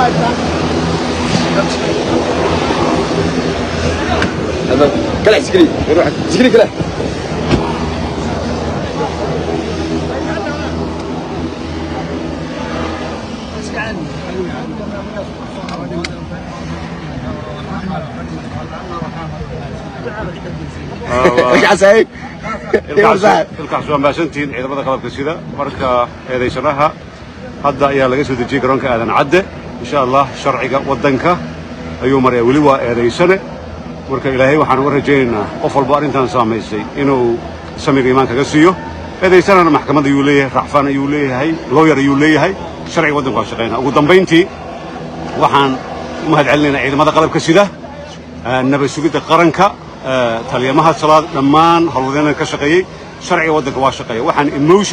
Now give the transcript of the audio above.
Ma haystaan. Kale iskri, iskri kale. Ilkaas. Ilkaas, waa mahadsantihiin ciidamada qalabka sida. Marka eedaysanaha hadda ayaa laga soo dejiyey garoonka Aadan Cadde. Insha Allah sharciga waddanka ayuu maraya, weli waa eedaysane. Marka Ilaahay waxaan uga rajaynaynaa qof walba arrintan saamaysay inuu samiga iimaan kaga siiyo. Eedaysanana maxkamad ayuu leeyahay, racfaan ayuu leeyahay, lawyer ayuu leeyahay, sharciga waddanka waa shaqaynaa. Ugu dambayntii waxaan u mahad celinaynaa ciidamada qalabka sida, nabad sugidda qaranka, taliyamaha salaad, dhammaan howlwadeenada ka shaqeeyey. Sharciga waddanka waa shaqeeya. Waxaan emotion